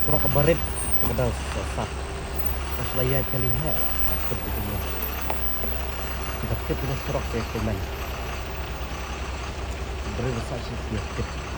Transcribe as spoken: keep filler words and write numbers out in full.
Surok barit, kadang sat. Pas la ïaid kali ha, sakit itu dia. Kita kit kita surok saya komen. Barit rasa sih dia kit.